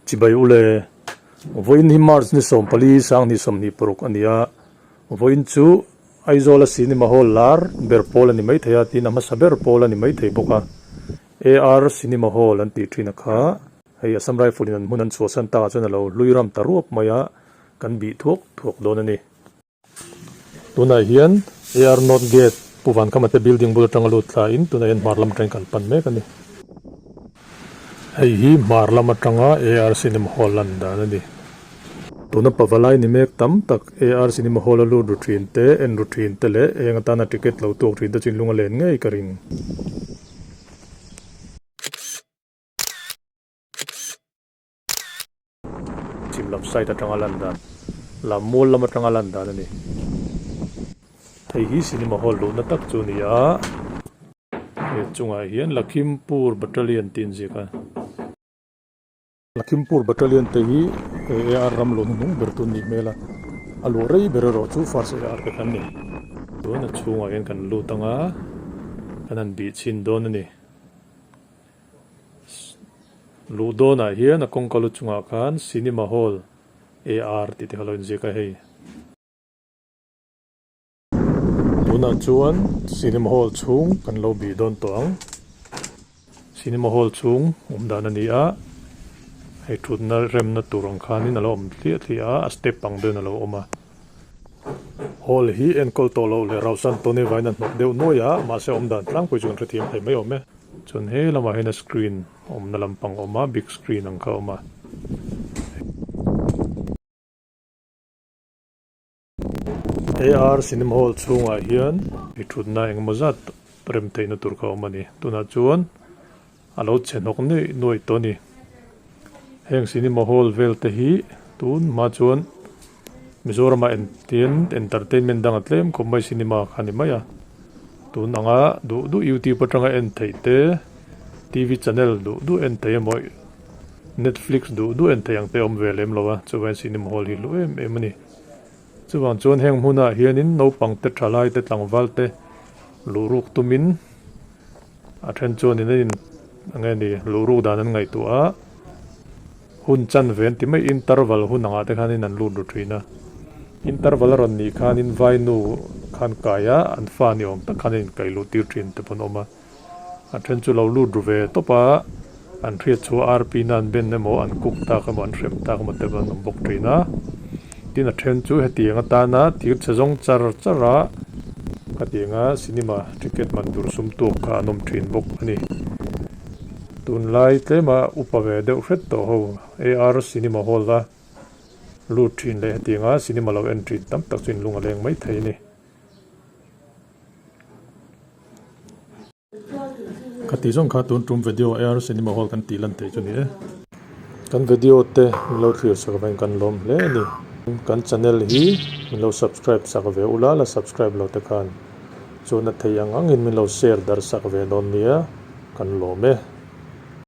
Chibai ule, vawiin hi March ni 14 2026 a ni a, vawiin chu Aizawla Cinema Hall lar ber pawl a ni maithei a, tin a hmasa ber pawl a ni maithei bawk a, AR Cinema Hall an tih thin a kha, hei Assam Rifle in an hmun an chhuahsan takah chuan a lo hlui ram ta ruap mai a, kan bih thuak thuak dawn a ni. Tunah hian AR North Gate Pu Vankhama te building bul atanga lut thla in tunah hian hmar lam atangin kan pan mek a ni. Hei hi hmar lam atanga AR Cinema Hall lan dan a ni. Tuna pavalai ni mek tam tak AR Cinema Hall a lut ru thin te, en ru thin te leh eng atana ticket lo tuak thin te chu inlung a len ngei ka ring. Chhim lam side atanga lan dan, lam mual lam atanga lan dan a ni. Hei hi cinema hall luhna tak chu a ni a, he chungah hian Lakhimpur Battalion tih a inziak a. Lakhimpur Battalion te hi AR ram luh hnuhnung ber tu an nih hmel a, a luh rei ber erawh chu First AR te khan a ni. Chuan a chhungah hian kan lut ang a, kan han bih chhin dawn a ni. Luh dawnah hian a kawngka lu chungah khan Cinema Hall AR tih te kha lo inziak a hei. Tunah chuan Cinema Hall chhung kan lo bih dawn tawh ang. Cinema Hall chhung awm dan a ni a, hei thutna remna tur ang khanin a lo awm thliah thliah a, a step ang deuhin a lo awm a. Hall hi enkawl tawh loh leh rauhsan tawh ni vain a hnawk deuh nuai a, mahse awm dan tlangpui chu kan hrethiam thei mai awm e. Chuan he lamah hian a screen awmna lampang a awm a, big screen ang kha a awm a. AR Cinema Hall chhungah hian i thutna engemaw zat rem theihna tur kha a awm a ni. Tunah chuan a lo chhe hnawk nuaih nuaih tawh a ni. Heng cinema hall vel te hi tun hma chuan Mizoramah engtin entertainment dang a tlem khawp mai cinema kha a ni mai a. Tun anga duh duh youtube atanga en theih te, TV channel duh duh en theih emaw Netflix duh duh en theih ang te a awm ve lem lo a, chuvangin cinema hall hi hlu em em a ni. Chuvang chuan heng hmunah hianin naupang te thalai te tlangval te luhruk tumin A then chuanin an in eng nge ni luhruk dan an ngaihtuah a, hun chanve an ti mai interval hun angah te khanin an lut ru thin a. Interval a rawn nih khanin vainu khan kai a, an fa ni awm tak khan an inkaih luh tir thin te pawh an awm a. A then chu lo lut ru ve tawp a, an hriat chhuah a arpina an ben emaw an kuk tak emaw an hrem tak emaw te pawh an awm bawk thin a. Tin a then chu hetiang atana thir chhe zawng char char a khatianga cinema ticket man tur sum tuak kha an awm thin bawk a ni. Tunlai tlema upa ve deuh hret tawh ho AR cinema hall a lut thin leh hetianga cinema lo en thin tam tak chu inlung a leng mai thei a ni. Ka tih zawng kha tun tum video AR Cinema Hall kan tih lan theih chu ni e. Kan video te min lo thlir sak avangin kan lawm hle a ni. Kan channel hi min lo subscribe sak ve ula, la subscribe lo te khan chuan a theih ang angin min lo share darh sak ve dawn nia, kan lawm e.